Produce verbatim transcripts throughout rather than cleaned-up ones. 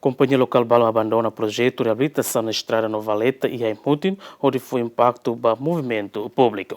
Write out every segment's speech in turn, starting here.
Kompañia lokál balun abandona projetu reabilitasaun estrada no valeta iha Aimutin, hodi fó impaktu ba movimentu públiku.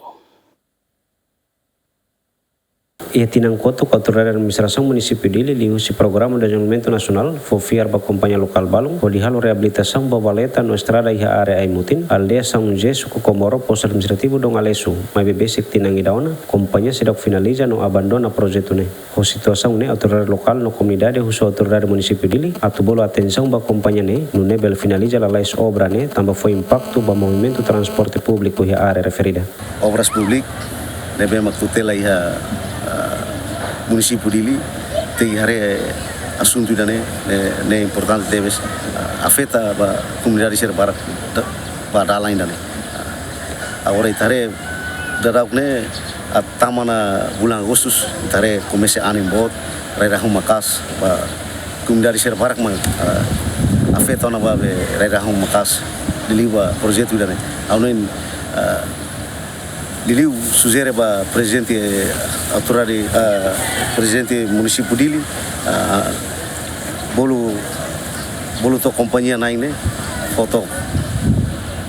Iha tinan kotuk, Autoridade Administrasaun Munisípiu Dili liuhusi Programa Dezenvolvimentu Nasionál fó fiar ba kompañia lokál balun hodi halo reabilitasaun ba valeta no estrada iha área Aimutin, aldeia São José, suku Comoro, postu administrativu Dom Aleixo, maibé besik tinan ida ona, kompañia seidauk finaliza no abandona projetu ne'e. Ho situasaun ne'e, autoridade lokál no komunidade husu Autoridade Munisípiu Dili atu bolu atensaun ba kompañia ne'e, nune'e bele finaliza lalais obra ne'e, tanba fó impaktu ba movimentu transporte públiku iha área referida. Obras Públiku ne'ebé mak tutela iha, ah, Munisípiu Dili, tenke haree asuntu ida-ne'e, ne'e, ne'e importante tebes, ah, afeta ba komunidade sira barak da-, ba dalan ida-ne'e. Agora ita haree daudaun ne'e, ah, tama ona bulan Agustus, ita haree komesa anin boot, rai-rahun maka'as, ba komunidade sira barak mak, ah, afeta ona ba be rai-rahun maka'as, liuliu ba projetu ida-ne'e. Ha'u hanoin, ah, liuliu sujere ba prezidente, eh, autoridade, eh, prezidente Munisípiu Dili, eh, bolu, bolu to'o kompañia na'in ne'e, fó to'o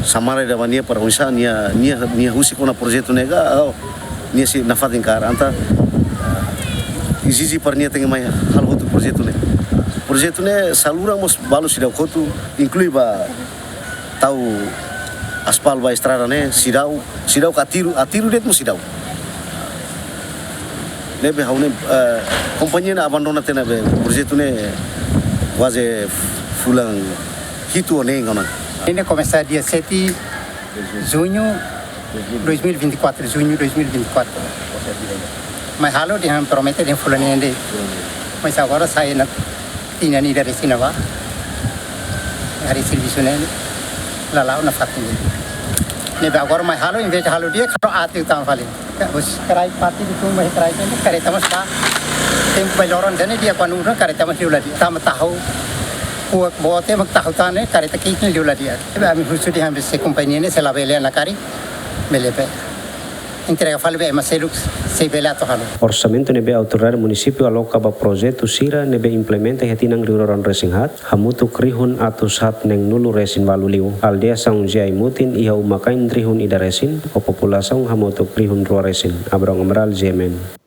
samara ida ba nia para oinsá nia, nia, nia husik ona projetu ne'e ka, oh, nia sei nafatin karik, entaun, eh, ezije para nia tenke mai halo hotu projetu ne'e. Projetu ne'e saluran mós balu seidauk hotu, inklui ba tau aspal ba estrada ne'e, seidauk, seidauk atiru, atiru de'it mós seidauk. Ne'ebé ha'u hanoin, eh, kompañia ne'e abandona tiha ona be projetu ne'e kuaze fulan hitu ou neen ona. Ne'e komesa dia sete Junho dois mil e vinte e quatro, Junho dois mil e vinte e quatro. Mai halo dehan promete dehan fulan neen de'it. Mas agora sai ona tinan ida resin ba. Haree servisu ne'e la la'o nafatin. Ne'ebé agora mai halo, envezde halo di'ak, halo aat liután fali. Ka, os karai parte de tumba, karai ne'e, kareta mós ba. Tempu ba loron ne'e di'ak, kuandu loron kareta mós liu la di'ak. Tama tahu, kuak boot mak tahu tan ne'e, kareta ki'ik ne'e liu la di'ak. Ne'ebé ami husu dehan be se kompañia ne'e, se labele nakari, bele be entrega fali be ema seluk, se bele atu halo. Orsamentu ne'ebé autoridade munisípiu aloka ba projetu sira ne'ebé implementa iha tinan rihun rua ruanulu resin haat, hamutuk rihun atus haat neen-nulu resin ualu liu. Aldeia São José Aimutin iha uma-kain rihun ida resin, ho populasaun hamutuk rihun rua resin. Abrão Amaral, G M N.